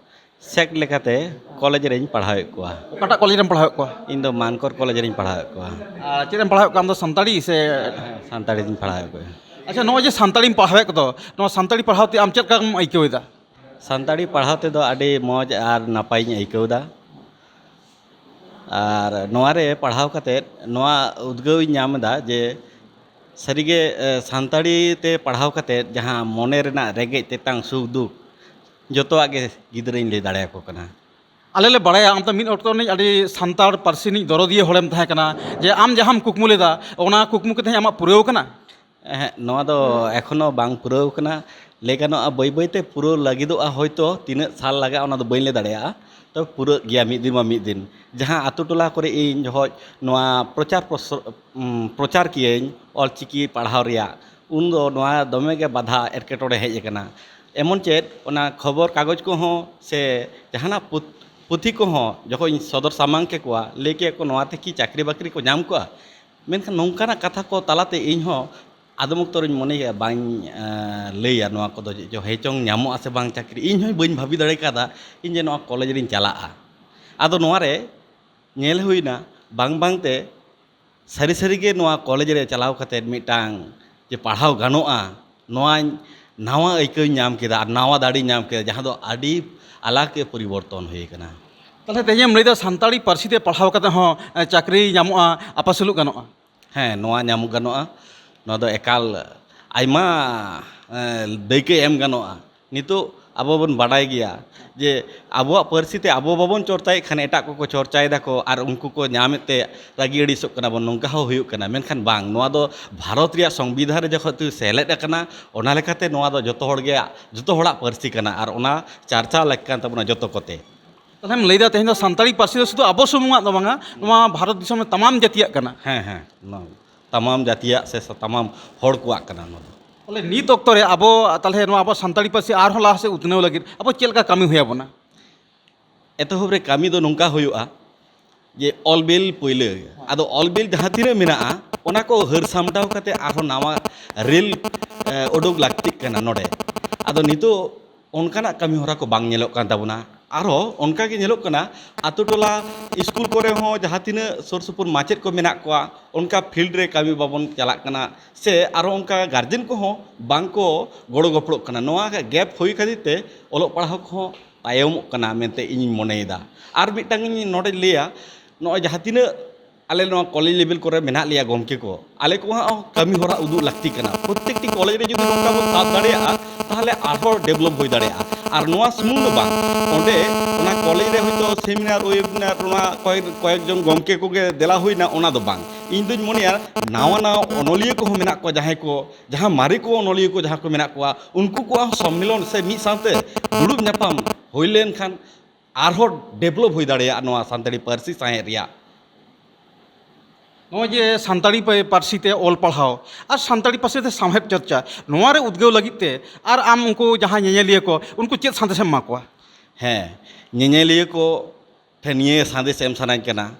ᱥᱮᱠ ᱞᱮᱠᱟᱛᱮ ᱠᱚᱞᱮᱡᱽ ᱨᱮᱧ ᱯᱟᱲᱦᱟᱣᱮᱫ ᱠᱚᱣᱟ᱾ ᱚᱠᱟᱴᱟᱜ ᱠᱚᱞᱮᱡᱽ ᱨᱮᱢ ᱯᱟᱲᱦᱟᱣᱮᱫ ᱠᱚᱣᱟ? ᱤᱧ ᱫᱚ ᱢᱟᱱᱠᱚᱨ ᱠᱚᱞᱮᱡᱽ ᱨᱮᱧ ᱯᱟᱲᱦᱟᱣᱮᱫ ᱠᱚᱣᱟ᱾ ᱟᱨ ᱪᱮᱫ ᱮᱢ ᱯᱟᱲᱦᱟᱣᱮᱫ ᱠᱚᱣᱟ ᱟᱢ ᱫᱚ, ᱥᱟᱱᱛᱟᱲᱤ ᱥᱮ? ᱦᱮᱸ, ᱥᱟᱱᱛᱟᱲᱤ ᱛᱤᱧ ᱯᱟᱲᱦᱟᱣᱮᱫ ᱠᱚᱣᱟ᱾ ᱟᱪᱪᱷᱟ, ᱱᱚᱜᱼᱚᱭ ᱡᱮ ᱥᱟᱱᱛᱟᱲᱤᱢ ᱯᱟᱲᱦᱟᱣᱮᱫ ᱠᱚᱫᱚ, ᱱᱚᱣᱟ ᱥᱟᱱᱛᱟᱲᱤ ᱯᱟᱲᱦᱟᱣ ᱛᱮ ᱟᱢ ᱪᱮᱫ ᱞᱮᱠᱟᱢ ᱟᱹᱭᱠᱟᱹᱣ ᱮᱫᱟ? ᱥᱟᱱᱛᱟᱲᱤ ᱯᱟᱲᱦᱟᱣ ᱛᱮᱫᱚ ᱟᱹᱰᱤ ᱢᱚᱡᱽ ᱟᱨ ᱱᱟᱯᱟᱭᱤᱧ ᱟᱹᱭᱠᱟᱹᱣ ᱮᱫᱟ᱾ ᱟᱨ ᱱᱚᱣᱟ ᱨᱮ ᱯᱟᱲᱦᱟᱣ ᱠᱟᱛᱮᱫ ᱱᱚᱣᱟ ᱩᱫᱽᱜᱟᱹᱣ ᱤᱧ ᱧᱟᱢ ᱮᱫᱟ ᱡᱮ ᱥᱟᱹᱨᱤᱜᱮ, ᱮ, ᱥᱟᱱᱛᱟᱲᱤ ᱛᱮ ᱯᱟᱲᱦᱟᱣ ᱠᱟᱛᱮᱫ ᱡᱟᱦᱟᱸ ᱢᱚᱱᱮ ᱨᱮᱱᱟᱜ ᱨᱮᱸᱜᱮᱡ ᱛᱮᱛᱟᱝ ᱥᱩᱠ ᱫᱩᱠ ᱡᱚᱛᱚᱣᱟᱜ ᱜᱮ ᱜᱤᱫᱽᱨᱟᱹᱧ ᱞᱟᱹᱭ ᱫᱟᱲᱮᱭᱟᱠᱚ ᱠᱟᱱᱟ᱾ ᱟᱞᱮ ᱞᱮ ᱵᱟᱲᱟᱭᱟ ᱟᱢ ᱫᱚ ᱢᱤᱫ ᱚᱠᱛᱚ ᱨᱤᱱᱤᱡ ᱟᱹᱰᱤ ᱥᱟᱱᱛᱟᱲ ᱯᱟᱹᱨᱥᱤ ᱨᱤᱱᱤᱡ ᱫᱚᱨᱚᱫᱤᱭᱟᱹ ᱦᱚᱲᱮᱢ ᱛᱟᱦᱮᱸ ᱠᱟᱱᱟ, ᱡᱮ ᱟᱢ ᱡᱟᱦᱟᱸᱢ ᱠᱩᱠᱢᱩ ᱞᱮᱫᱟ ᱚᱱᱟ ᱠᱩᱠᱢᱩ ᱠᱚ ᱛᱮᱦᱮᱧ ᱟᱢᱟᱜ ᱯᱩᱨᱟᱹᱣ ᱠᱟᱱᱟ? ᱮᱦᱮᱸ, ᱱᱚᱣᱟ ᱫᱚ ᱮᱠᱷᱚᱱᱳ ᱵᱟᱝ ᱯᱩᱨᱟᱹᱣ ᱠᱟᱱᱟ᱾ ᱞᱟᱹᱭ ᱜᱟᱱᱚᱜᱼᱟ, ᱵᱟᱹᱭ ᱵᱟᱹᱭ ᱛᱮ ᱯᱩᱨᱟᱹᱣ ᱞᱟᱹᱜᱤᱫᱚᱜᱼᱟ, ᱦᱚᱭᱛᱳ ᱛᱤᱱᱟᱹᱜ ᱥᱟᱞ ᱞᱟᱜᱟᱜᱼᱟ, ᱚᱱᱟ ᱫᱚ ᱵᱟᱹᱧ ᱞᱟᱹᱭ ᱫᱟᱲᱮᱭᱟᱜᱼᱟ᱾ ᱛᱚᱵᱮ ᱯᱩᱨᱟᱹᱜ ᱜᱮᱭᱟ ᱢᱤᱫ ᱫᱤᱱ ᱵᱟᱝ ᱢᱤᱫ ᱫᱤᱱ᱾ ᱡᱟᱦᱟᱸ ᱟᱛᱳ ᱴᱚᱞᱟ ᱠᱚᱨᱮ ᱤᱧ ᱡᱚᱠᱷᱚᱡ ᱱᱚᱣᱟ ᱯᱨᱚᱪᱟᱨ ᱯᱨᱚᱥ-, ᱩᱢ, ᱯᱨᱚᱪᱟᱨ ᱠᱤᱭᱟᱹᱧ ᱚᱞᱪᱤᱠᱤ ᱯᱟᱲᱦᱟᱣ ᱨᱮᱭᱟᱜ, ᱩᱱᱫᱚ ᱱᱚᱣᱟ ᱫᱚᱢᱮ ᱜᱮ ᱵᱟᱫᱷᱟ ᱮᱴᱠᱮᱴᱚᱬᱮ ᱦᱮᱡ ᱟᱠᱟᱱᱟ᱾ ᱮᱢᱚᱱ ᱪᱮᱫ ᱚᱱᱟ ᱠᱷᱚᱵᱚᱨ ᱠᱟᱜᱚᱡᱽ ᱠᱚᱦᱚᱸ ᱥᱮ ᱡᱟᱦᱟᱱᱟᱜ ᱯᱩᱛ-, ᱯᱩᱛᱷᱤ ᱠᱚᱦᱚᱸ ᱡᱚᱠᱷᱚᱱ ᱤᱧ ᱥᱚᱫᱚᱨ ᱥᱟᱢᱟᱝ ᱠᱮᱠᱚᱣᱟ, ᱞᱟᱹᱭ ᱠᱮᱫ ᱠᱚ, "ᱱᱚᱣᱟ ᱛᱮ ᱠᱤ ᱪᱟᱹᱠᱨᱤ ᱵᱟᱹᱠᱨᱤ ᱠᱚ ᱧᱟᱢ ᱠᱚᱜᱼᱟ?" ᱢᱮᱱᱠᱷᱟᱱ ᱱᱚᱝᱠᱟᱱᱟᱜ ᱠᱟᱛᱷᱟ ᱠᱚ ᱛᱟᱞᱟᱛᱮ ᱤᱧ ᱦᱚᱸ ᱟᱫᱚᱢ ᱚᱠᱛᱚ ᱨᱤᱧ ᱢᱚᱱᱮᱭᱟ ᱵᱟᱹᱧ, ᱮᱸ, ᱞᱟᱹᱭᱟ ᱱᱚᱣᱟ ᱠᱚᱫᱚ, ᱡᱮ ᱦᱮᱸ ᱪᱚᱝ ᱧᱟᱢᱚᱜᱼᱟ ᱥᱮ ᱵᱟᱝ ᱪᱟᱹᱠᱨᱤ᱾ ᱤᱧ ᱦᱚᱸ ᱵᱟᱹᱧ ᱵᱷᱟᱹᱵᱤ ᱫᱟᱲᱮ ᱠᱟᱣᱫᱟ ᱤᱧ ᱡᱮ ᱱᱚᱣᱟ ᱠᱚᱞᱮᱡᱽ ᱨᱤᱧ ᱪᱟᱞᱟᱜᱼᱟ᱾ ᱟᱫᱚ ᱱᱚᱣᱟ ᱨᱮ ᱧᱮᱞ ᱦᱩᱭᱱᱟ ᱵᱟᱝ ᱵᱟᱝᱛᱮ ᱥᱟᱹᱨᱤ ᱥᱟᱹᱨᱤ ᱜᱮ ᱱᱚᱣᱟ ᱠᱚᱞᱮᱡᱽ ᱨᱮ ᱪᱟᱞᱟᱣ ᱠᱟᱛᱮᱫ ᱢᱤᱫᱴᱟᱝ ᱡᱮ ᱯᱟᱲᱦᱟᱣ ᱜᱟᱱᱚᱜᱼᱟ, ᱱᱚᱣᱟᱧ ᱱᱟᱣᱟ ᱟᱹᱭᱠᱟᱹᱣ ᱧᱟᱢ ᱠᱮᱫᱟ ᱟᱨ ᱱᱟᱣᱟ ᱫᱟᱲᱮᱧ ᱧᱟᱢ ᱠᱮᱫᱟ, ᱡᱟᱦᱟᱸ ᱫᱚ ᱟᱹᱰᱤ ᱟᱞᱟᱜᱽ ᱜᱮ ᱯᱚᱨᱤᱵᱚᱨᱛᱚᱱ ᱦᱩᱭ ᱟᱠᱟᱱᱟ᱾ ᱛᱟᱦᱚᱞᱮ ᱛᱮᱦᱮᱧᱮᱢ ᱞᱟᱹᱭᱫᱟ ᱥᱟᱱᱛᱟᱲᱤ ᱯᱟᱹᱨᱥᱤ ᱛᱮ ᱯᱟᱲᱦᱟᱣ ᱠᱟᱛᱮ ᱦᱚᱸ, ᱮ, ᱪᱟᱹᱠᱨᱤ ᱧᱟᱢᱚᱜᱼᱟ, ᱟᱯᱟᱥᱩᱞᱩᱜ ᱜᱟᱱᱚᱜᱼᱟ? ᱦᱮᱸ, ᱱᱚᱣᱟ ᱧᱟᱢ ᱜᱟᱱᱚᱜᱼᱟ᱾ ᱱᱚᱣᱟ ᱫᱚ ᱮᱠᱟᱞ ᱟᱭᱢᱟ, ᱮ, ᱫᱟᱹᱭᱠᱟᱹ ᱮᱢ ᱜᱟᱱᱚᱜᱼᱟ᱾ ᱱᱤᱛᱚᱜ ᱟᱵᱚ ᱵᱚᱱ ᱵᱟᱰᱟᱭ ᱜᱮᱭᱟ ᱡᱮ ᱟᱵᱚᱣᱟᱜ ᱯᱟᱹᱨᱥᱤ ᱛᱮ ᱟᱵᱚ ᱵᱟᱵᱚᱱ ᱪᱚᱨᱪᱟᱭᱮᱫ ᱠᱷᱟᱱ ᱮᱴᱟᱜ ᱠᱚᱠᱚ ᱪᱚᱨᱪᱟᱭ ᱫᱟᱠᱚ ᱟᱨ ᱩᱱᱠᱩ ᱠᱚ ᱧᱟᱢᱮᱫ ᱛᱮ ᱨᱟᱹᱜᱤ ᱟᱹᱲᱤᱥᱚᱜ ᱠᱟᱱᱟ ᱵᱚᱱ, ᱱᱚᱝᱠᱟ ᱦᱚᱸ ᱦᱩᱭᱩᱜ ᱠᱟᱱᱟ᱾ ᱢᱮᱱᱠᱷᱟᱱ ᱵᱟᱝ, ᱱᱚᱣᱟ ᱫᱚ ᱵᱷᱟᱨᱚᱛ ᱨᱮᱭᱟᱜ ᱥᱚᱝᱵᱤᱫᱷᱟᱱ ᱨᱮ ᱡᱚᱠᱷᱚᱱ ᱛᱮ ᱥᱮᱞᱮᱫ ᱟᱠᱟᱱᱟ, ᱚᱱᱟ ᱞᱮᱠᱟᱛᱮ ᱱᱚᱣᱟ ᱫᱚ ᱡᱚᱛᱚ ᱦᱚᱲ ᱜᱮ, ᱡᱚᱛᱚ ᱦᱚᱲᱟᱜ ᱯᱟᱹᱨᱥᱤ ᱠᱟᱱᱟ ᱟᱨ ᱚᱱᱟ ᱪᱟᱨᱪᱟᱣ ᱞᱟᱹᱠ ᱠᱟᱱ ᱛᱟᱵᱚᱱᱟ ᱡᱚᱛᱚ ᱠᱚᱛᱮ᱾ ᱛᱟᱦᱚᱞᱮᱢ ᱞᱟᱹᱭᱫᱟ ᱛᱮᱦᱮᱧ ᱫᱚ ᱥᱟᱱᱛᱟᱲᱤ ᱯᱟᱹᱨᱥᱤ ᱫᱚ ᱥᱩᱫᱷᱩ ᱟᱵᱚ ᱥᱩᱢᱩᱝᱟᱜ ᱫᱚ ᱵᱟᱝᱟ, ᱱᱚᱣᱟ ᱵᱷᱟᱨᱚᱛ ᱫᱤᱥᱚᱢ ᱨᱮ ᱛᱟᱢᱟᱢ ᱡᱟᱹᱛᱤᱭᱟᱜ ᱠᱟᱱᱟ᱾ ᱦᱮᱸ, ᱦᱮᱸ, ᱱᱚᱣᱟ ᱛᱟᱢᱟᱢ ᱡᱟᱹᱛᱤᱭᱟᱜ ᱥᱮ ᱛᱟᱢᱟᱢ ᱦᱚᱲ ᱠᱚᱣᱟᱜ ᱠᱟᱱᱟ ᱱᱚᱣᱟ ᱫᱚ᱾ ᱵᱚᱞᱮ ᱱᱤᱛ ᱚᱠᱛᱚ ᱨᱮ ᱟᱵᱚ ᱛᱟᱦᱚᱞᱮ ᱱᱚᱣᱟ ᱟᱵᱚ ᱥᱟᱱᱛᱟᱲᱤ ᱯᱟᱹᱨᱥᱤ ᱟᱨᱦᱚᱸ ᱞᱟᱦᱟ ᱥᱮᱫ ᱩᱛᱱᱟᱹᱣ ᱞᱟᱹᱜᱤᱫ ᱟᱵᱚ ᱪᱮᱫ ᱞᱮᱠᱟ ᱠᱟᱹᱢᱤ ᱦᱩᱭ ᱟᱵᱚᱱᱟ? ᱮᱛᱚᱦᱚᱵ ᱨᱮ ᱠᱟᱹᱢᱤ ᱫᱚ ᱱᱚᱝᱠᱟ ᱦᱩᱭᱩᱜᱼᱟ ᱡᱮ ᱚᱞ ᱵᱤᱞ ᱯᱩᱭᱞᱟᱹ, ᱟᱫᱚ ᱚᱞ ᱵᱤᱞ ᱡᱟᱦᱟᱸ ᱛᱤᱱᱟᱹᱜ ᱢᱮᱱᱟᱜᱼᱟ, ᱚᱱᱟ ᱠᱚ ᱦᱟᱹᱨ ᱥᱟᱢᱴᱟᱣ ᱠᱟᱛᱮ ᱟᱨᱦᱚᱸ ᱱᱟᱣᱟ ᱨᱤᱞ, ᱮ, ᱩᱰᱩᱠ ᱞᱟᱹᱠᱛᱤᱜ ᱠᱟᱱᱟ ᱱᱚᱰᱮ᱾ ᱟᱫᱚ ᱱᱤᱛᱚᱜ ᱚᱱᱠᱟᱱᱟᱜ ᱠᱟᱹᱢᱤ ᱦᱚᱨᱟ ᱠᱚ ᱵᱟᱝ ᱧᱮᱞᱚᱜ ᱠᱟᱱ ᱛᱟᱵᱚᱱᱟ᱾ ᱟᱨᱦᱚᱸ ᱚᱱᱠᱟ ᱜᱮ ᱧᱮᱞᱚᱜ ᱠᱟᱱᱟ, ᱟᱛᱳ ᱴᱚᱞᱟ ᱤᱥᱠᱩᱞ ᱠᱚᱨᱮ ᱦᱚᱸ ᱡᱟᱦᱟᱸ ᱛᱤᱱᱟᱹᱜ ᱥᱩᱨ ᱥᱩᱯᱩᱨ ᱢᱟᱪᱮᱫ ᱠᱚ ᱢᱮᱱᱟᱜ ᱠᱚᱣᱟ, ᱚᱱᱠᱟ ᱯᱷᱤᱞᱰ ᱨᱮ ᱠᱟᱹᱢᱤ ᱵᱟᱵᱚᱱ ᱪᱟᱞᱟᱜ ᱠᱟᱱᱟ, ᱥᱮ ᱟᱨᱦᱚᱸ ᱚᱱᱠᱟ ᱜᱟᱨᱡᱮᱱ ᱠᱚᱦᱚᱸ ᱵᱟᱝ ᱠᱚ ᱜᱚᱲᱚ ᱜᱚᱯᱚᱲᱚᱜ ᱠᱟᱱᱟ᱾ ᱱᱚᱣᱟ ᱜᱮᱯ ᱦᱩᱭ ᱠᱷᱟᱹᱛᱤᱨ ᱛᱮ ᱚᱞᱚᱜ ᱯᱟᱲᱦᱟᱣ ᱠᱚᱦᱚᱸ ᱛᱟᱭᱚᱢᱚᱜ ᱠᱟᱱᱟ ᱢᱮᱱᱛᱮ ᱤᱧᱤᱧ ᱢᱚᱱᱮᱭᱮᱫᱟ᱾ ᱟᱨ ᱢᱤᱫᱴᱟᱝ ᱤᱧ ᱱᱚᱰᱮᱧ ᱞᱟᱹᱭᱟ, ᱱᱚᱜᱼᱚᱭ ᱡᱟᱦᱟᱸ ᱛᱤᱱᱟᱹᱜ ᱟᱞᱮ ᱱᱚᱣᱟ ᱠᱚᱞᱮᱡᱽ ᱞᱮᱵᱮᱞ ᱠᱚᱨᱮ ᱢᱮᱱᱟᱜ ᱞᱮᱭᱟ ᱜᱚᱢᱠᱮ ᱠᱚ, ᱟᱞᱮ ᱠᱚᱣᱟᱜ ᱦᱚᱸ ᱠᱟᱹᱢᱤ ᱦᱚᱨᱟ ᱩᱫᱩᱜ ᱞᱟᱹᱠᱛᱤ ᱠᱟᱱᱟ᱾ ᱯᱨᱚᱛᱛᱮᱠᱴᱤ ᱠᱚᱞᱮᱡᱽ ᱨᱮ ᱡᱩᱫᱤ ᱱᱚᱝᱠᱟ ᱵᱚᱱ ᱥᱟᱵ ᱫᱟᱲᱮᱭᱟᱜᱼᱟ, ᱛᱟᱦᱚᱞᱮ ᱟᱨᱦᱚᱸ ᱰᱮᱵᱷᱞᱚᱯ ᱦᱩᱭ ᱫᱟᱲᱮᱭᱟᱜᱼᱟ᱾ ᱟᱨ ᱱᱚᱣᱟ ᱥᱩᱢᱩᱝ ᱫᱚ ᱵᱟᱝ, ᱚᱸᱰᱮ ᱚᱱᱟ ᱠᱚᱞᱮᱡᱽ ᱨᱮ ᱦᱚᱭᱛᱳ ᱥᱮᱢᱤᱱᱟᱨ ᱣᱮᱵᱤᱱᱟᱨ ᱱᱚᱣᱟ ᱠᱚᱭᱮᱠ, ᱠᱚᱭᱮᱠ ᱡᱚᱱ ᱜᱚᱢᱠᱮ ᱠᱚᱜᱮ ᱫᱮᱞᱟ ᱦᱩᱭᱱᱟ, ᱚᱱᱟ ᱫᱚ ᱵᱟᱝ᱾ ᱤᱧ ᱫᱩᱧ ᱢᱚᱱᱮᱭᱟ ᱱᱟᱣᱟ ᱱᱟᱣᱟ ᱚᱱᱚᱞᱤᱭᱟᱹ ᱠᱚᱦᱚᱸ ᱢᱮᱱᱟᱜ ᱠᱚᱣᱟ, ᱡᱟᱦᱟᱸᱭ ᱠᱚ, ᱡᱟᱦᱟᱸ ᱢᱟᱨᱮ ᱠᱚ ᱚᱱᱚᱞᱤᱭᱟᱹ ᱠᱚ ᱡᱟᱦᱟᱸ ᱠᱚ ᱢᱮᱱᱟᱜ ᱠᱚᱣᱟ, ᱩᱱᱠᱩ ᱠᱚᱣᱟᱜ ᱦᱚᱸ ᱥᱚᱢᱢᱮᱞᱚᱱ ᱥᱮ ᱢᱤᱫ ᱥᱟᱶᱛᱮ ᱫᱩᱲᱩᱵ ᱧᱟᱯᱟᱢ ᱦᱩᱭ ᱞᱮᱱᱠᱷᱟᱱ ᱟᱨᱦᱚᱸ ᱰᱮᱵᱷᱞᱚᱯ ᱦᱩᱭ ᱫᱟᱲᱮᱭᱟᱜᱼᱟ ᱱᱚᱣᱟ ᱥᱟᱱᱛᱟᱲᱤ ᱯᱟᱹᱨᱥᱤ ᱥᱟᱶᱦᱮᱫ ᱨᱮᱭᱟᱜ᱾ ᱱᱚᱜᱼᱚᱭ ᱡᱮ ᱥᱟᱱᱛᱟᱲᱤ ᱯᱟᱹ-, ᱯᱟᱹᱨᱥᱤ ᱛᱮ ᱚᱞ ᱯᱟᱲᱦᱟᱣ ᱟᱨ ᱥᱟᱱᱛᱟᱲᱤ ᱯᱟᱹᱨᱥᱤ ᱛᱮ ᱥᱟᱶᱦᱮᱫ ᱪᱚᱨᱪᱟ, ᱱᱚᱣᱟ ᱨᱮ ᱩᱫᱽᱜᱟᱹᱣ ᱞᱟᱹᱜᱤᱫ ᱛᱮ ᱟᱨ ᱟᱢ ᱩᱱᱠᱩ ᱡᱟᱦᱟᱸᱭ ᱧᱮᱧᱮᱞᱤᱭᱟᱹ ᱠᱚ, ᱩᱱᱠᱩ ᱪᱮᱫ ᱥᱟᱸᱫᱮᱥᱮᱢ ᱮᱢᱟ ᱠᱚᱣᱟ? ᱦᱮᱸ, ᱧᱮᱧᱮᱞᱤᱭᱟᱹ ᱠᱚ ᱴᱷᱮᱱ ᱱᱤᱭᱟᱹ ᱥᱟᱸᱫᱮᱥ ᱮᱢ ᱥᱟᱱᱟᱧ ᱠᱟᱱᱟ,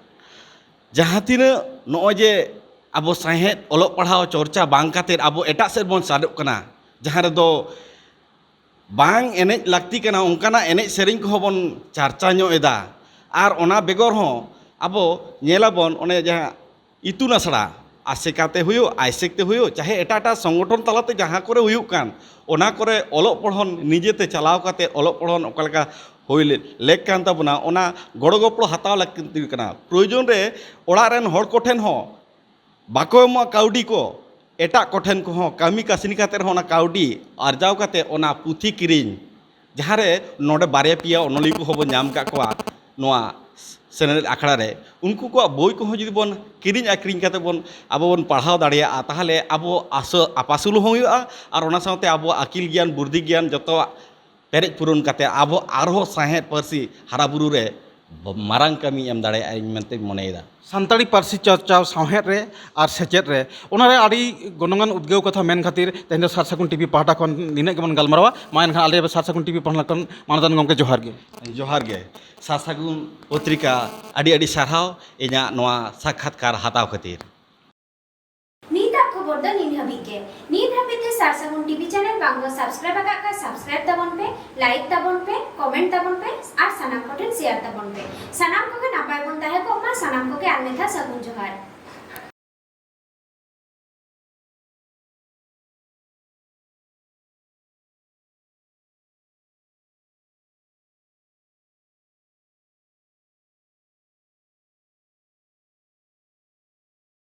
ᱡᱟᱦᱟᱸ ᱛᱤᱱᱟᱹᱜ ᱱᱚᱜᱼᱚᱭ ᱡᱮ ᱟᱵᱚ ᱥᱟᱶᱦᱮᱫ ᱚᱞᱚᱜ ᱯᱟᱲᱦᱟᱣ ᱪᱚᱨᱪᱟ ᱵᱟᱝ ᱠᱟᱛᱮᱫ ᱟᱵᱚ ᱮᱴᱟᱜ ᱥᱮᱫ ᱵᱚᱱ ᱥᱟᱰᱚᱜ ᱠᱟᱱᱟ, ᱡᱟᱦᱟᱸ ᱨᱮᱫᱚ ᱵᱟᱝ ᱮᱱᱮᱡ ᱞᱟᱹᱠᱛᱤ ᱠᱟᱱᱟ, ᱚᱱᱠᱟᱱᱟᱜ ᱮᱱᱮᱡ ᱥᱮᱨᱮᱧ ᱠᱚᱦᱚᱸ ᱵᱚᱱ ᱪᱟᱨᱪᱟ ᱧᱚᱜ ᱮᱫᱟ᱾ ᱟᱨ ᱚᱱᱟ ᱵᱮᱜᱚᱨ ᱦᱚᱸ ᱟᱵᱚ ᱧᱮᱞᱟᱵᱚᱱ, ᱚᱱᱮ ᱡᱟᱦᱟᱸ ᱤᱛᱩᱱ ᱟᱥᱲᱟ, ᱟᱥᱮᱠᱟ ᱛᱮ ᱦᱩᱭᱩᱜ, ᱟᱭᱥᱮᱠ ᱛᱮ ᱦᱩᱭᱩᱜ, ᱪᱟᱦᱮ ᱮᱴᱟᱜ ᱮᱴᱟᱜ ᱥᱚᱝᱜᱚᱴᱷᱚᱱ ᱛᱟᱞᱟᱛᱮ ᱡᱟᱦᱟᱸ ᱠᱚᱨᱮ ᱦᱩᱭᱩᱜ ᱠᱟᱱ, ᱚᱱᱟ ᱠᱚᱨᱮ ᱚᱞᱚᱜ ᱯᱚᱲᱦᱚᱱ ᱱᱤᱡᱮᱛᱮ ᱪᱟᱞᱟᱣ ᱠᱟᱛᱮ ᱚᱞᱚᱜ ᱯᱚᱲᱦᱚᱱ ᱚᱠᱟ ᱞᱮᱠᱟ ᱦᱩᱭ ᱞᱮ-, ᱞᱮᱠ ᱠᱟᱱ ᱛᱟᱵᱚᱱᱟ, ᱚᱱᱟ ᱜᱚᱲᱚ ᱜᱚᱯᱚᱲᱚ ᱦᱟᱛᱟᱣ ᱞᱟᱹᱠᱛᱤ ᱠᱟᱱᱟ᱾ ᱯᱨᱚᱭᱳᱡᱚᱱ ᱨᱮ ᱚᱲᱟᱜ ᱨᱮᱱ ᱦᱚᱲ ᱠᱚᱴᱷᱮᱱ ᱦᱚᱸ ᱵᱟᱠᱚ ᱮᱢᱚᱜᱼᱟ ᱠᱟᱹᱣᱰᱤ ᱠᱚ, ᱮᱴᱟᱜ ᱠᱚᱴᱷᱮᱱ ᱠᱚᱦᱚᱸ ᱠᱟᱹᱢᱤ ᱠᱟᱹᱥᱱᱤ ᱠᱟᱛᱮ ᱨᱮᱦᱚᱸ ᱚᱱᱟ ᱠᱟᱹᱣᱰᱤ ᱟᱨᱡᱟᱣ ᱠᱟᱛᱮ ᱚᱱᱟ ᱯᱩᱛᱷᱤ ᱠᱤᱨᱤᱧ, ᱡᱟᱦᱟᱸ ᱨᱮ ᱱᱚᱰᱮ ᱵᱟᱨᱭᱟ ᱯᱮᱭᱟ ᱚᱱᱚᱞᱤᱭᱟᱹ ᱠᱚᱦᱚᱸ ᱵᱚᱱ ᱧᱟᱢ ᱟᱠᱟᱫ ᱠᱚᱣᱟ ᱱᱚᱣᱟ ᱥᱮᱱᱮᱞᱮᱫ ᱟᱠᱷᱲᱟ ᱨᱮ, ᱩᱱᱠᱩ ᱠᱚᱣᱟᱜ ᱵᱳᱭ ᱠᱚᱦᱚᱸ ᱡᱩᱫᱤ ᱵᱚᱱ ᱠᱤᱨᱤᱧ ᱟᱠᱷᱨᱤᱧ ᱠᱟᱛᱮ ᱵᱚᱱ, ᱟᱵᱚ ᱵᱚᱱ ᱯᱟᱲᱦᱟᱣ ᱫᱟᱲᱮᱭᱟᱜᱼᱟ, ᱛᱟᱦᱚᱞᱮ ᱟᱵᱚ ᱟᱥ-, ᱟᱯᱟᱥᱩᱞ ᱦᱚᱸ ᱦᱩᱭᱩᱜᱼᱟ ᱟᱨ ᱚᱱᱟ ᱥᱟᱶᱛᱮ ᱟᱵᱚᱣᱟᱜ ᱟᱹᱠᱤᱞ ᱜᱮᱭᱟᱱ, ᱵᱩᱨᱫᱷᱤ ᱜᱮᱭᱟᱱ ᱡᱚᱛᱚᱣᱟᱜ ᱯᱮᱨᱮᱡ ᱯᱩᱨᱚᱱ ᱠᱟᱛᱮ ᱟᱵᱚ ᱟᱨᱦᱚᱸ ᱥᱟᱶᱦᱮᱫ ᱯᱟᱹᱨᱥᱤ ᱦᱟᱨᱟ ᱵᱩᱨᱩ ᱨᱮ ᱢᱟᱨᱟᱝ ᱠᱟᱹᱢᱤ ᱮᱢ ᱫᱟᱲᱮᱭᱟᱜᱼᱟ ᱤᱧ ᱢᱮᱱᱛᱮᱧ ᱢᱚᱱᱮᱭᱮᱫᱟ᱾ ᱥᱟᱱᱛᱟᱲᱤ ᱯᱟᱹᱨᱥᱤ ᱪᱟᱨᱪᱟᱣ ᱥᱟᱶᱦᱮᱫ ᱨᱮ ᱟᱨ ᱥᱮᱪᱮᱫ ᱨᱮ, ᱚᱱᱟᱨᱮ ᱟᱹᱰᱤ ᱜᱚᱱᱚᱝᱟᱱ ᱩᱫᱽᱜᱟᱹᱣ ᱠᱟᱛᱷᱟ ᱢᱮᱱ ᱠᱷᱟᱹᱛᱤᱨ ᱛᱮᱦᱮᱧ ᱫᱚ ᱥᱟᱨ ᱥᱟᱹᱜᱩᱱ ᱴᱤᱵᱷᱤ ᱯᱟᱦᱴᱟ ᱠᱷᱚᱱ ᱱᱤᱱᱟᱹᱜ ᱜᱮᱵᱚᱱ ᱜᱟᱞᱢᱟᱨᱟᱣᱟ᱾ ᱢᱟ ᱮᱱᱠᱷᱟᱱ ᱟᱞᱮ ᱥᱟᱨ ᱥᱟᱹᱜᱩᱱ ᱴᱤᱵᱷᱤ ᱯᱟᱦᱴᱟ ᱠᱷᱚᱱ ᱢᱟᱱᱚᱛᱟᱱ ᱜᱚᱢᱠᱮ ᱡᱚᱦᱟᱨ ᱜᱮ᱾ ᱡᱚᱦᱟᱨ ᱜᱮ᱾ ᱥᱟᱨ ᱥᱟᱹᱜᱩᱱ ᱯᱚᱛᱨᱤᱠᱟ ᱟᱹᱰᱤ ᱟᱹᱰᱤ ᱥᱟᱨᱦᱟᱣ ᱤᱧᱟᱹᱜ ᱱᱚᱣᱟ ᱥᱟᱠᱷᱟᱛᱠᱟᱨ ᱦᱟᱛᱟᱣ ᱠᱷᱟᱹᱛᱤᱨ᱾ ᱱᱤᱛᱟᱜ ᱠᱷᱚᱵᱚᱨ ᱫᱚ ᱱᱤᱱ ᱦᱟᱹᱵᱤᱡ ᱜᱮ᱾ ᱱᱤᱛ ᱦᱟᱹᱵᱤᱡ ᱛᱮ ᱥᱟᱨ ᱥᱟᱹᱜᱩᱱ ᱴᱤᱵᱷᱤ ᱪᱮᱱᱮᱞ ᱵᱟᱝ ᱠᱚ ᱥᱟᱵᱥᱠᱨᱟᱭᱤᱵ ᱟᱠᱟᱫ ᱠᱷᱟᱱ ᱥᱟᱵᱥᱠᱨᱟᱭᱤᱵ ᱛᱟᱵᱚᱱ ᱯᱮ, ᱞᱟᱭᱤᱠ ᱛᱟᱵᱚᱱ ᱯᱮ, ᱠᱚᱢᱮᱱᱴ ᱛᱟᱵᱚᱱ ᱯᱮ ᱟᱨ ᱥᱟᱱᱟᱢ ᱠᱚᱴᱷᱮᱱ ᱥᱮᱭᱟᱨ ᱛᱟᱵᱚᱱ ᱯᱮ᱾ ᱥᱟᱱᱟᱢ ᱠᱚᱜᱮ ᱱᱟᱯᱟᱭ ᱵᱚᱱ ᱛᱟᱦᱮᱸ ᱠᱚᱜ ᱢᱟ᱾ ᱥᱟᱱᱟᱢ ᱠᱚᱜᱮ ᱟᱨ ᱢᱤᱫ ᱫᱷᱟᱣ ᱥᱟᱹᱜᱩᱱ ᱡᱚᱦᱟᱨ᱾